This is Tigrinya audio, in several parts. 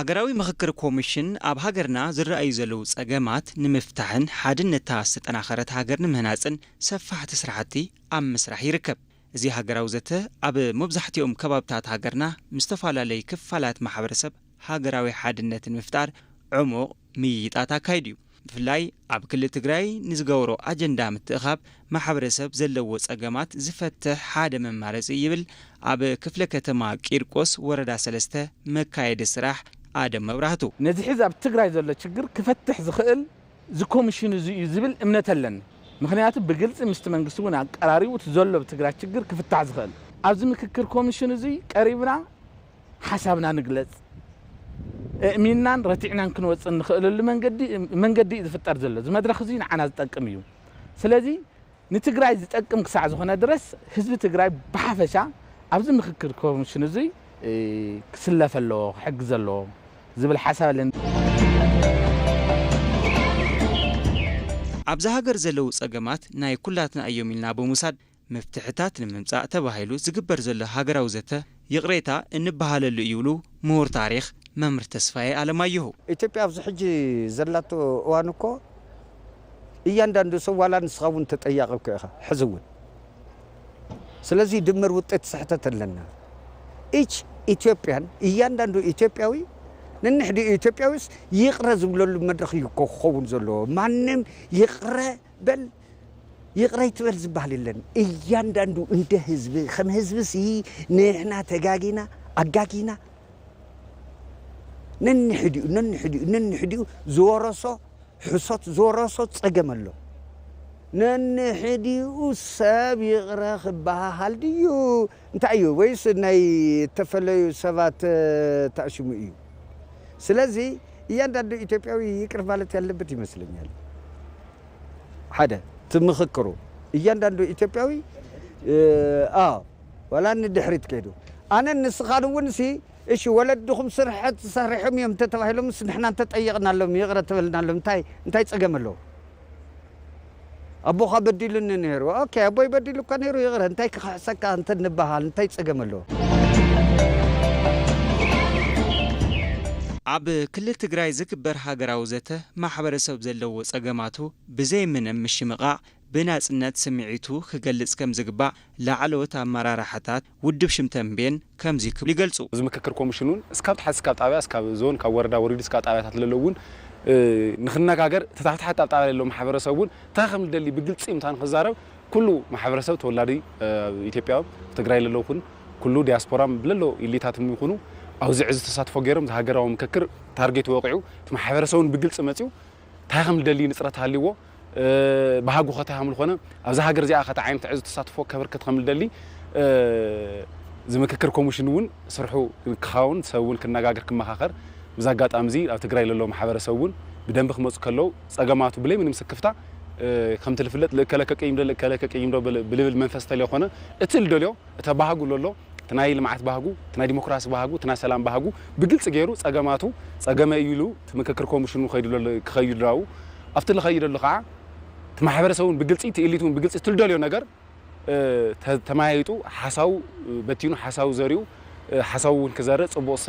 ሃገራዊ ምኽክር ኮሚሽን ኣብ ሃገርና ዝረኣዩ ዘለዉ ጸገማት ንምፍታሕን ሓድነታ ዝተጠናኸረት ሃገር ንምህናጽን ሰፋሕቲ ስራሕቲ ኣብ ምስራሕ ይርከብ። እዚ ሃገራዊ ዘተ ኣብ መብዛሕትኦም ከባብታት ሃገርና ምስ ዝተፈላለዩ ክፋላት ማሕበረሰብ ሃገራዊ ሓድነት ንምፍጣር ዕሙቕ ምይይጣት ኣካይዱ እዩ። ብፍላይ ኣብ ክልል ትግራይ ንዝገብሮ ኣጀንዳ ምትእኻብ ማሕበረሰብ ዘለዎ ጸገማት ዝፈትሕ ሓደ መማረፂ ይብል ኣብ ክፍለ ከተማ ቂርቆስ ወረዳ ሰለስተ መካየዲ ስራሕ ኣደም መብራህቱ። ነዚ ሕዚ ኣብ ትግራይ ዘሎ ችግር ክፈትሕ ዝኽእል እዚ ኮሚሽን እዚ እዩ ዝብል እምነት ኣለኒ። ምኽንያቱ ብግልፂ ምስቲ መንግስቲ እውን ኣቀራሪቡ እቲ ዘሎ ኣብ ትግራይ ችግር ክፍታሕ ዝኽእል ኣብዚ ምክክር ኮሚሽን እዚ ቀሪብና ሓሳብና ንግለፅ፣ እእሚንናን ረቲዕናን ክንወፅእ እንኽእለሉ መንገዲ መንገዲ እዩ ዝፍጠር ዘሎ። እዚ መድረኽ እዚ ንዓና ዝጠቅም እዩ። ስለዚ ንትግራይ ዝጠቅም ክሳዕ ዝኾነ ድረስ ህዝቢ ትግራይ ብሓፈሻ ኣብዚ ምክክር ኮሚሽን እዚ ክስለፍ ኣለዎ፣ ክሕግዝ ኣለዎ ዝብል ሓሳብ ኣለኒ። ኣብዚ ሃገር ዘለዉ ጸገማት ናይ ኩላትና እዮም ኢልና ብምውሳድ መፍትሕታት ንምምጻእ ተባሂሉ ዝግበር ዘሎ ሃገራዊ ዘተ ይቕሬታ እንበሃለሉ እዩ ይብሉ ምሁር ታሪኽ መምህር ተስፋዬ ኣለማየሁ። ኢትዮጵያ ኣብዚ ሕጂ ዘላቶ እዋን እኮ እያንዳንዱ ሰብ ዋላ ንስኻ እውን ተጠያቒ እኮ ኢኻ ሕዚ እውን። ስለዚ ድምር ውጤት ስሕተት ኣለና። ኢች ኢትዮጵያን እያንዳንዱ ኢትዮጵያዊ ነንሕዲኡ ኢትዮጵያዊስ ይቕረ ዝብለሉ መድረኽ እዩ እኮ ክኸውን ዘለዎ። ማንም ይቕረ በል ይቕረ ይትበል ዝበሃል የለን። እያንዳንዱ እንደ ህዝቢ ከም ህዝብሲ ንሕና ተጋጊና ኣጋጊና ነንሕዲኡ ነንሕዲኡ ነንሕዲኡ ዝወረሶ ሕሶት ዝወረሶ ጸገም ኣሎ። ነንሕዲኡ ሰብ ይቕረ ክበሃሃል ድዩ እንታይ እዩ ወይስ ናይ እተፈለዩ ሰባት ተኣሽሙ እዩ? ስለዚ እያንዳንዱ ኢትዮጵያዊ ይቅር ማለት ያለበት ይመስለኛል። ሓደ ትምኽክሩ እያንዳንዱ ኢትዮጵያዊ ኣዎ ዋላ ንድሕሪት ከይዱ ኣነን ንስኻን እውን ሲ እሺ ወለድኹም ስርሐት ሰሪሖም እዮም እንተተባሂሎምስ ንሕና እንተጠየቕናሎም ይቕረ ተበልናሎም እንታይ እንታይ ጸገም ኣለዎ? ኣቦኻ በዲሉኒ ነይሩ። ኦኬ ኣቦይ በዲሉ እኳ ነይሩ ይቕረ እንታይ ክኽሕሰካ እንተ ንበሃል እንታይ ጸገም ኣለዎ? ኣብ ክልል ትግራይ ዝግበር ሃገራዊ ዘተ ማሕበረሰብ ዘለዎ ጸገማቱ ብዘይ ምንም ምሽምቓዕ ብናጽነት ስምዒቱ ክገልጽ ከም ዝግባእ ላዕለዎት ኣመራርሓታት ውድብ ሽምተንቤን ከምዚ ክብሉ ይገልጹ። እዚ ምክክር ኮሚሽን እውን እስካብ ታሕቲ እስካብ ጣብያ እስካብ ዞን ካብ ወረዳ ወሪዱ እስካብ ጣብያታት ለለዉ እውን ንክነጋገር ተታሕታሕት ኣብ ጣብያ ለለዉ ማሕበረሰብ እውን እንታይ ከም ዝደሊ ብግልፂ ምታን ክዛረብ ኩሉ ማሕበረሰብ ተወላዲ ኢትዮጵያ ትግራይ ለለዉ ኩን ኩሉ ዲያስፖራ ብለሎ ኢሊታት ይኹኑ ኣብዚ ዕዚ ተሳትፎ ገይሮም ዝሃገራዊ ምክክር ታርጌት ወቂዑ እቲ ማሕበረሰብ እውን ብግልፂ መፅኡ እንታይ ከም ዝደሊ ንፅረት ሃልዎ ባህጉ ከታይ ከም ዝኾነ ኣብዛ ሃገር እዚኣ ከታይ ዓይነት ዕዙ ተሳትፎ ከበርክት ከም ዝደሊ እዚ ምክክር ኮሚሽን እውን ስርሑ ክኸውን ሰብ እውን ክነጋገር ክመኻኸር ብዛ ኣጋጣሚ እዚ ኣብ ትግራይ ለለዉ ማሕበረሰብ እውን ብደንቢ ክመፁ ከለዉ ፀገማቱ ብለይ ምንም ስክፍታ ከምቲ ዝፍለጥ ልእከለከ ቅይም ዶ ልእከለከ ቅይም ዶ ብልብል መንፈስ ተለይኮነ እቲ ልደልዮ እቲ ባህጉ ለሎ እቲ ናይ ልምዓት ባህጉ እቲ ናይ ዲሞክራሲ ባህጉ እቲ ናይ ሰላም ባህጉ ብግልፂ ገይሩ ፀገማቱ ፀገመ እዩ ኢሉ እቲ ምክክር ኮሚሽኑ ክኸይዱ ደሎ- ክኸይዱ ደላው ኣብቲ ልኸይደሉ ከዓ እቲ ማሕበረሰብ እውን ብግልፂ እቲ ኢሊት እውን ብግልፂ እቲ ልደልዮ ነገር ተማያይጡ ሓሳቡ በቲኑ ሓሳቡ ዘሪኡ ሓሳቡ እውን ክዘርእ ፅቡቕ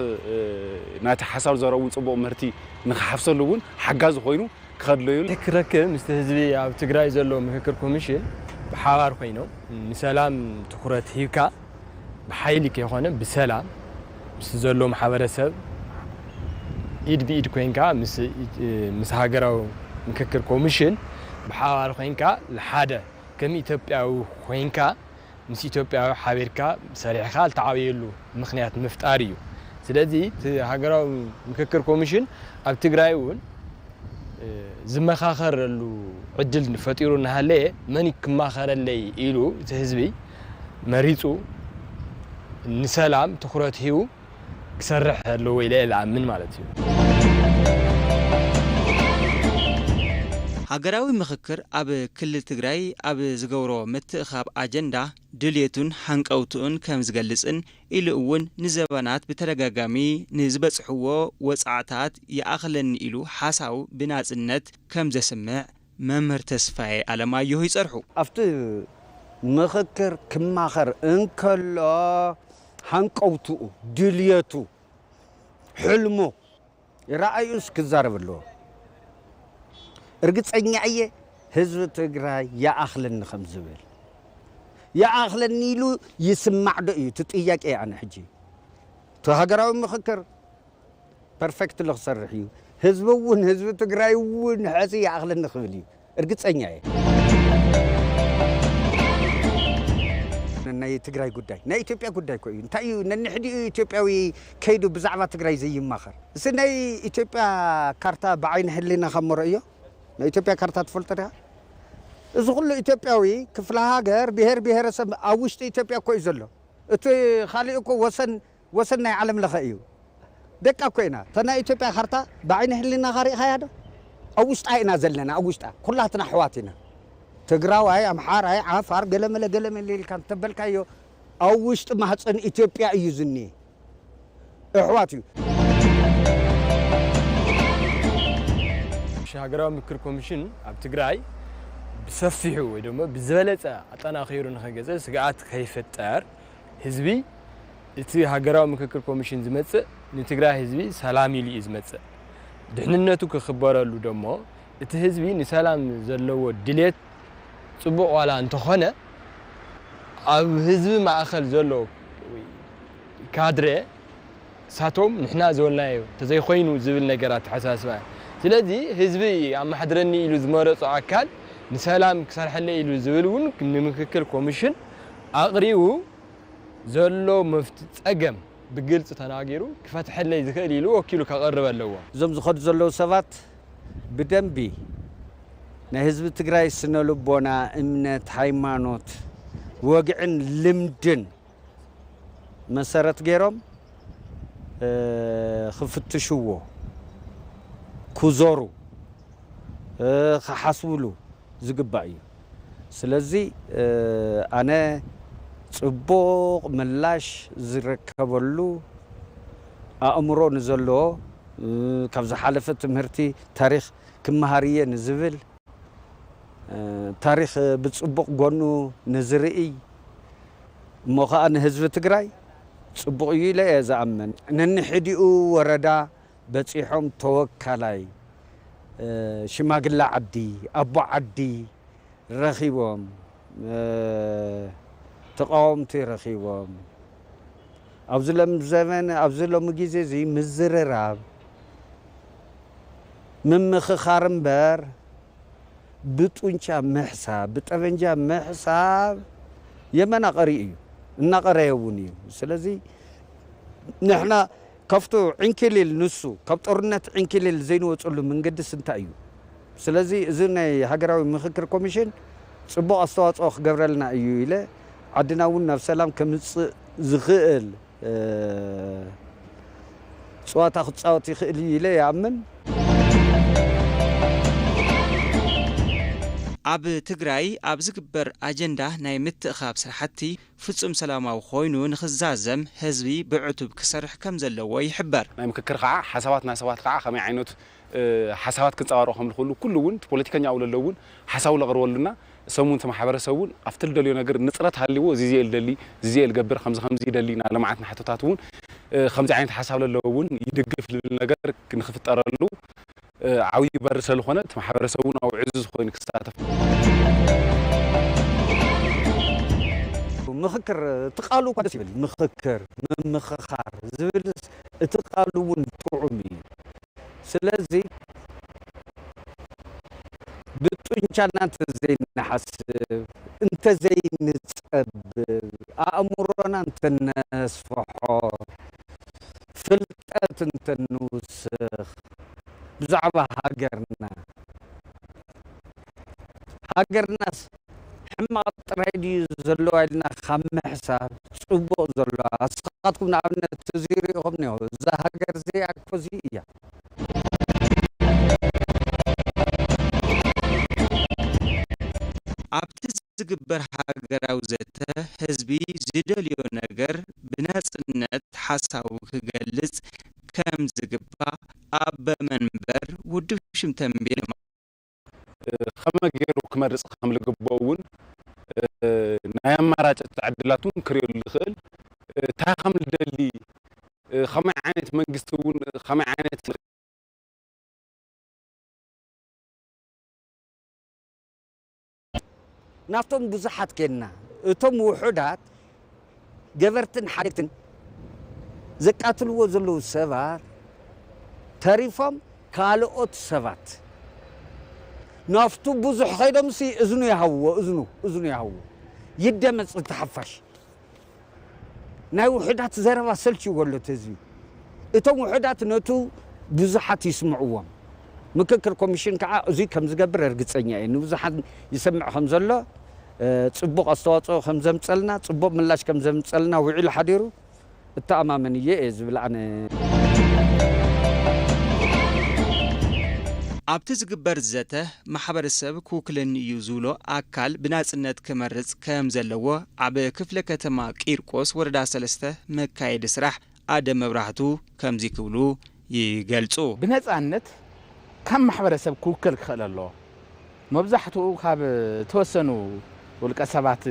ናቲ ሓሳብ ዘረኡ እውን ፅቡቕ ምህርቲ ንክሓፍሰሉ እውን ሓጋዚ ኮይኑ ክኸድለዩ ክረክብ ምስቲ ህዝቢ ኣብ ትግራይ ዘሎ ምክክር ኮሚሽን ብሓባር ኮይኖም ንሰላም ትኩረት ሂብካ ብሓይሊ ከይኮነ ብሰላም ምስ ዘሎ ማሕበረሰብ ኢድ ብኢድ ኮይንካ ምስ ሃገራዊ ምክክር ኮሚሽን ብሓባር ኮይንካ ሓደ ከም ኢትዮጵያዊ ኮይንካ ምስ ኢትዮጵያዊ ሓቢርካ ሰሪሕካ ልተዓብየሉ ምኽንያት ምፍጣር እዩ። ስለዚ እቲ ሃገራዊ ምክክር ኮሚሽን ኣብ ትግራይ እውን ዝመኻኸረሉ ዕድል ፈጢሩ እናሃለየ መን ክማኸረለይ ኢሉ እቲ ህዝቢ መሪፁ ንሰላም ትኩረት ሂቡ ክሰርሕ ኣለዎ ኢለ እየ ዝኣምን ማለት እዩ። ሃገራዊ ምኽክር ኣብ ክልል ትግራይ ኣብ ዝገብሮ ምትእኻብ ኣጀንዳ ድልየቱን ሃንቀውትኡን ከም ዝገልጽን ኢሉ እውን ንዘበናት ብተደጋጋሚ ንዝበጽሕዎ ወጻዕታት ይኣኽለኒ ኢሉ ሓሳቡ ብናጽነት ከም ዘስምዕ መምህር ተስፋዬ ኣለማየሁ ይጸርሑ። ኣብቲ ምኽክር ክማኸር እንከሎ ሃንቀውትኡ፣ ድልየቱ፣ ሕልሙ ራእዩስ ክዛረብ ኣለዎ። እርግጸኛ እየ ህዝቢ ትግራይ ይኣኽለኒ ከም ዝብል። ይኣኽለኒ ኢሉ ይስማዕ ዶ እዩ? እቲ ጥያቄ ኣነ ሕጂ። እቲ ሃገራዊ ምኽክር ፐርፌክት ክሰርሕ እዩ። ህዝቢ እውን፣ ህዝቢ ትግራይ እውን ሕዚ ይኣኽለኒ ክብል እዩ። እርግጸኛ እየ። ናይ ትግራይ ጉዳይ፣ ናይ ኢትዮጵያ ጉዳይ እኮ እዩ። እንታይ እዩ ነንሕዲኡ ኢትዮጵያዊ ከይዱ ብዛዕባ ትግራይ ዘይማኸር? እዚ ናይ ኢትዮጵያ ካርታ ብዓይኒ ህሊናኻ እሞ ረእዮ። ናይ ኢትዮጵያ ካርታ ትፈልጦ ዲኻ? እዚ ኩሉ ኢትዮጵያዊ ክፍለ ሃገር፣ ብሄር ብሄረሰብ ኣብ ውሽጢ ኢትዮጵያ እኮ እዩ ዘሎ። እቲ ካሊእ እኮ ወሰን፣ ወሰን ናይ ዓለም ለኸ እዩ። ደቃ እኮ ኢና። እታ ናይ ኢትዮጵያ ካርታ ብዓይኒ ህሊናኻ ሪእኻያ ዶ? ኣብ ውሽጣ ኢና ዘለና፣ ኣብ ውሽጣ። ኩላትና ኣሕዋት ኢና። ትግራዋይ፣ ኣምሓራይ፣ ዓፋር፣ ገለመለ፣ ገለመለ ኢልካ እንተበልካዮ፣ ኣብ ውሽጢ ማህፀን ኢትዮጵያ እዩ ዝኒኤ። ኣሕዋት እዩ። ሃገራዊ ምክክር ኮሚሽን ኣብ ትግራይ ብሰፊሑ ወይ ድማ ብዝበለፀ ኣጠናኺሩ ንኸገፀ ስግኣት ከይፍጠር ህዝቢ፣ እቲ ሃገራዊ ምክክር ኮሚሽን ዝመጽእ ንትግራይ ህዝቢ ሰላም ኢሉ እዩ ዝመጽእ። ድሕንነቱ ክኽበረሉ ደሞ እቲ ህዝቢ ንሰላም ዘለዎ ድሌት ጽቡቕ ዋላ እንተኾነ፣ ኣብ ህዝቢ ማእከል ዘሎ ካድረ ሳቶም ንሕና ዝበልናዮ እንተዘይኮይኑ ዝብል ነገር ኣተሓሳስባ። ስለዚ ህዝቢ ኣመሓድረኒ ኢሉ ዝመረጾ ኣካል ንሰላም ክሰርሐለይ ኢሉ ዝብል እውን ንምክክር ኮሚሽን ኣቕሪቡ ዘሎ መፍት-፣ ጸገም ብግልጺ ተናጊሩ ክፈትሐለይ ዝኽእል ኢሉ ወኪሉ ከቕርብ ኣለዎ። እዞም ዝኸዱ ዘለዉ ሰባት ብደንቢ ናይ ህዝቢ ትግራይ ስነ ልቦና፣ እምነት፣ ሃይማኖት፣ ወግዕን ልምድን መሰረት ገይሮም፣ እ፣ ክፍትሽዎ፣ ክዞሩ፣ እ፣ ክሓስብሉ ዝግባእ እዩ። ስለዚ፣ እ፣ ኣነ ጽቡቕ ምላሽ ዝረከበሉ ኣእምሮ ንዘለዎ፣ እ፣ ካብ ዝሓለፈ ትምህርቲ ታሪኽ ክመሃር እየ ንዝብል፣ እ፣ ታሪኽ ብጽቡቕ ጎኑ ንዝርእይ፣ እሞ ኸኣ ንህዝቢ ትግራይ ጽቡቕ እዩ ኢለ እየ ዝኣምን። ነንሕዲኡ ወረዳ በጺሖም ተወካላይ፣ እ፣ ሽማግለ ዓዲ፣ ኣቦ ዓዲ ረኺቦም፣ እ፣ ተቃወምቲ ረኺቦም፣ ኣብዚ ሎም ዘመን፣ ኣብዚ ሎሚ ግዜ እዚ ምዝርራብ፣ ምምኽኻር እምበር ብጡንቻ ምሕሳብ፣ ብጠበንጃ ምሕሳብ የመናቐሪ እዩ፣ እናቐረየ እውን እዩ። ስለዚ ንሕና ካብቱ ዕንኪሊል ንሱ፣ ካብ ጦርነት ዕንኪሊል ዘይንወፀሉ መንገድስ እንታይ እዩ? ስለዚ እዚ ናይ ሃገራዊ ምኽክር ኮሚሽን ጽቡቕ ኣስተዋጽኦ ክገብረልና እዩ ኢለ፣ ዓድና እውን ናብ ሰላም ከምጽእ ዝኽእል፣ እ፣ ጸዋታ ክጻወት ይኽእል እዩ ኢለ ይኣምን። ኣብ ትግራይ ኣብ ዝግበር ኣጀንዳ ናይ ምትእኻብ ስራሕቲ ፍጹም ሰላማዊ ኮይኑ ንኽዛዘም ህዝቢ ብዕቱብ ክሰርሕ ከም ዘለዎ ይሕበር። ናይ ምክክር ከዓ ሓሳባት ናይ ሰባት ከዓ ከመይ ዓይነት፣ እ፣ ሓሳባት ክንጸባርቑ ከም ዝኽእሉ ኩሉ እውን እቲ ፖለቲከኛ ኣውለሎ እውን ሓሳቡ ለቕርበሉና፣ እሶም እውን እቲ ማሕበረሰብ እውን ኣብቲ ልደልዮ ነገር ንጽረት ሃልይዎ እዚ እየ ልደሊ፣ እዚ እየ ልገብር፣ ከምዚ ከምዚ ይደሊ ኢና፣ ልምዓት ንሓቶታት እውን፣ እ፣ ከምዚ ዓይነት ሓሳብ ለለዎ እውን ይድግፍ ልብል ነገር ንክፍጠረሉ እ፣ ዓብዪ በሪ ስለዝኾነ እቲ ማሕበረሰብ እውን ኣብ ዕዙዝ ኮይኑ ክሳተፍ። ምኽክር እቲ ቃሉ እኳ ደስ ይብል። ምኽክር፣ ምምኽኻር ዝብልስ እቲ ቃሉ እውን ጥዑም እዩ። ስለዚ ብጡንቻና እንተዘይንሓስብ፣ እንተዘይንጸብብ፣ ኣእምሮና እንተነስፍሖ፣ ፍልጠት እንተንውስኽ፣ ብዛዕባ ሃገርና፣ ሃገርናስ ሕማቕ ጥራይ ድዩ ዘለዋ ኢልና ካብ ምሕሳብ፣ ጽቡቕ ዘለዋ። ንስኻትኩም ንኣብነት እዚ ርኢኹም እኒሆ፣ እዛ ሃገር እዚኣ እኮ እዚ እያ። ኣብቲ ዝግበር ሃገራዊ ዘተ፣ ህዝቢ ዝደልዮ ነገር ብናጽነት ሓሳቡ ክገልጽ ከም ዝግባእ ኣቦ መንበር ውድብ ሽም ተንቤን ከመይ ገይሩ ክመርጽ ከም ዝግብኦ እውን፣ እ፣ ናይ ኣማራጭ ዕድላት እውን ክርእየሉ ዝኽእል፣ እ፣ እንታይ ከም ዝደሊ፣ እ፣ ከመይ ዓይነት መንግስቲ እውን፣ ከመይ ዓይነት ናብቶም ብዙሓት ኬድና፣ እቶም ውሑዳት ገበርትን ሓደግትን ዘቃትልዎ ዘለዉ ሰባት ተሪፎም፣ ካልኦት ሰባት ናብቱ ብዙሕ ኸይዶምሲ እዝኑ ይሃብዎ፣ እዝኑ፣ እዝኑ ይሃብዎ። ይደመጽ እቲ ሓፋሽ። ናይ ውሑዳት ዘረባ ሰልችዎ ኣሎ እቲ ህዝቢ። እቶም ውሑዳት ነቱ ብዙሓት ይስምዕዎም። ምክክር ኮሚሽን ከዓ እዙይ ከም ዝገብር እርግጸኛ እየ። ንብዙሓት ይሰምዕ ከም ዘሎ፣ እ፣ ጽቡቕ ኣስተዋጽኦ ከም ዘምጸልና፣ ጽቡቕ ምላሽ ከም ዘምጸልና ውዒሉ ሓዲሩ እተኣማመን እየ እየ ዝብል ኣነ። ኣብቲ ዝግበር ዘተ ማሕበረሰብ ክውክለኒ እዩ ዝብሎ ኣካል ብናጽነት ክመርጽ ከም ዘለዎ ኣብ ክፍለ ከተማ ቂርቆስ ወረዳ ሰለስተ መካየዲ ስራሕ ኣደም መብራህቱ ከምዚ ክብሉ ይገልጹ። ብነጻነት ካብ ማሕበረሰብ ክውከል ክኽእል ኣለዎ። መብዛሕትኡ ካብ ተወሰኑ ውልቀ ሰባት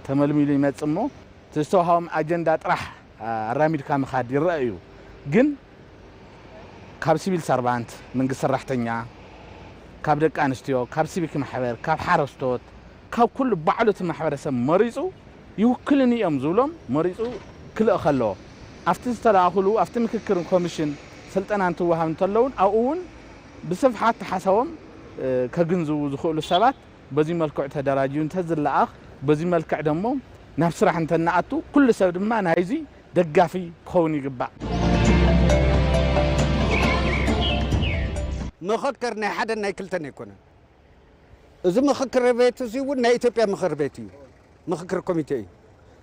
ተመልሚሉ ይመጽእ እሞ፣ እቲ ዝተዋህቦም ኣጀንዳ ጥራሕ ኣራሚድካ ምኻድ ይረአ እዩ። ግን ካብ ሲቪል ሰርቫንት፣ መንግስቲ ሰራሕተኛ፣ ካብ ደቂ ኣንስትዮ፣ ካብ ሲቪክ ማሕበር፣ ካብ ሓረስቶት፣ ካብ ኩሉ ባዕሉ እቲ ማሕበረሰብ መሪጹ ይውክልኒ እዮም ዝብሎም መሪጹ ክልእኽ ኣለዎ። ኣብቲ ዝተለኣኹሉ፣ ኣብቲ ምክክር ኮሚሽን ስልጠና እንትወሃብ እንተለውን፣ ኣብኡ እውን ብስፍሓት ሓሳቦም፣ እ፣ ከግንዝቡ ዝኽእሉ ሰባት በዚ መልክዕ ተደራጅዩ እንተዝለኣኽ፣ በዚ መልክዕ ደሞ ናብ ስራሕ እንተንኣቱ፣ ኩሉ ሰብ ድማ ናይዚ ደጋፊ ክኸውን ይግባእ። ምኽክር ናይ ሓደን ናይ ክልተን ኣይኮነን። እዚ ምኽክር ቤት እዚ እውን ናይ ኢትዮጵያ ምኽር ቤት እዩ፣ ምኽክር ኮሚቴ እዩ።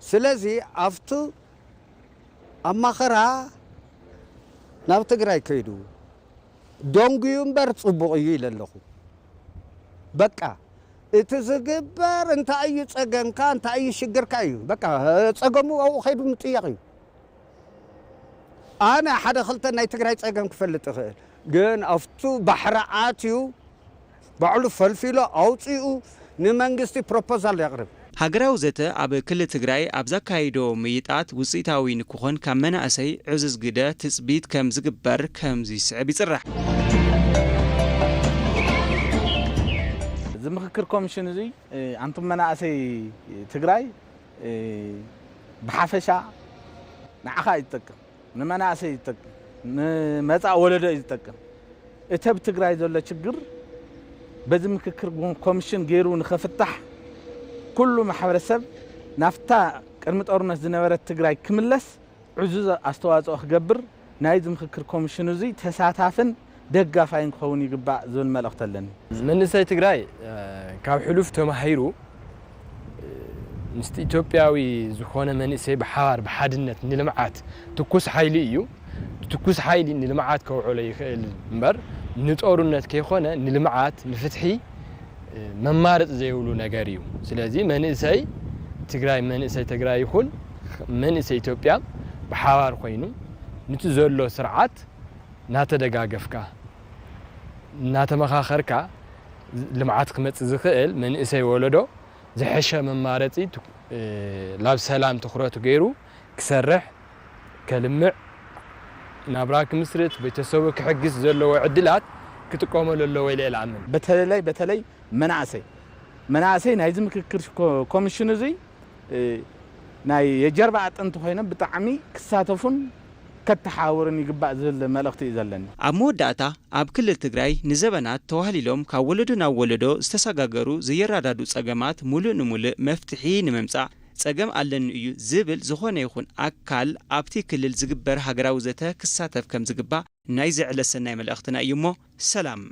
ስለዚ ኣብቱ ኣማኸራ ናብ ትግራይ ከይዱ ደንጉዩ እምበር ጽቡቕ እዩ ኢለ ኣለኹ። በቃ እቲ ዝግበር እንታይ እዩ ጸገምካ፣ እንታይ እዩ ሽግርካ እዩ። በቃ ጸገሙ ኣብኡ ከይዱ ምጥያቕ እዩ። ኣነ ሓደ ክልተ ናይ ትግራይ ጸገም ክፈልጥ እኽእል፣ ግን ኣብቱ ባሕሪ ኣትዩ ባዕሉ ፈልፊሎ ኣውፂኡ ንመንግስቲ ፕሮፖዛል የቕርብ። ሃገራዊ ዘተ ኣብ ክልል ትግራይ ኣብ ዘካየዶ ምይይጣት ውፅኢታዊ ንክኾን ካብ መናእሰይ ዕዙዝ ግደ ትፅቢት ከም ዝግበር ከምዚ ይስዕብ ይፅራሕ። እዚ ምኽክር ኮሚሽን እዚ፣ እ፣ ኣንቱም መናእሰይ ትግራይ፣ እ፣ ብሓፈሻ ንዓኻ እዩ ዝጠቅም፣ ንመናእሰይ እዩ ዝጠቅም፣ ንመጻእ ወለዶ እዩ ዝጠቅም። እቲ ኣብ ትግራይ ዘሎ ችግር በዚ ምክክር ኮሚሽን ገይሩ ንኸፍታሕ፣ ኩሉ ማሕበረሰብ ናብታ ቅድሚ ጦርነት ዝነበረት ትግራይ ክምለስ ዕዙዝ ኣስተዋጽኦ ክገብር፣ ናይዚ ምክክር ኮሚሽን እዚ ተሳታፍን ደጋፋይን ክኸውን ይግባእ ዝብል መልእኽቲ ኣለኒ። መንእሰይ ትግራይ፣ እ፣ ካብ ሕሉፍ ተማሂሩ፣ እ፣ ምስቲ ኢትዮጵያዊ ዝኾነ መንእሰይ ብሓባር ብሓድነት ንልምዓት ትኩስ ሓይሊ እዩ። ትኩስ ሓይሊ ንልምዓት ከውዕሎ ይኽእል እምበር፣ ንጦርነት ከይኮነ ንልምዓት፣ ንፍትሒ፣ እ፣ መማረፂ ዘይብሉ ነገር እዩ። ስለዚ መንእሰይ ትግራይ፣ መንእሰይ ትግራይ ይኹን መንእሰይ ኢትዮጵያ ብሓባር ኮይኑ፣ ንቲ ዘሎ ስርዓት እናተደጋገፍካ፣ እናተመኻኸርካ ልምዓት ክመጽእ ዝኽእል መንእሰይ ወለዶ ዝሐሸ መማረጺ ቱ-፣ እ፣ ላብ ሰላም ትኹረቱ ገይሩ ክሰርሕ፣ ከልምዕ፣ ናብራ ክምስርት፣ ቤተሰቡ ክሕግዝ ዘለዎ ዕድላት ክጥቀመሉ ኣለዎ ኢለ እየ ዝኣምን። በተለይ፣ በተለይ መናእሰይ፣ መናእሰይ ናይዚ ምክክር ኮ-፣ ኮሚሽን እዚ፣ እ፣ ናይ የጀርባ ኣጥንቲ ኮይኖም ብጣዕሚ ክሳተፉን ከተሓባብርን ይግባእ ዝብል መልእኽቲ እዩ ዘለኒ። ኣብ መወዳእታ፣ ኣብ ክልል ትግራይ ንዘበናት ተዋህሊሎም ካብ ወለዶ ናብ ወለዶ ዝተሰጋገሩ ዘየረዳዱ ጸገማት ሙሉእ ንሙሉእ መፍትሒ ንምምጻእ ጸገም ኣለኒ እዩ ዝብል ዝኾነ ይኹን ኣካል ኣብቲ ክልል ዝግበር ሃገራዊ ዘተ ክሳተፍ ከም ዝግባእ ናይዚ ዕለት ሰናይ መልእኽትና እዩ እሞ ሰላም።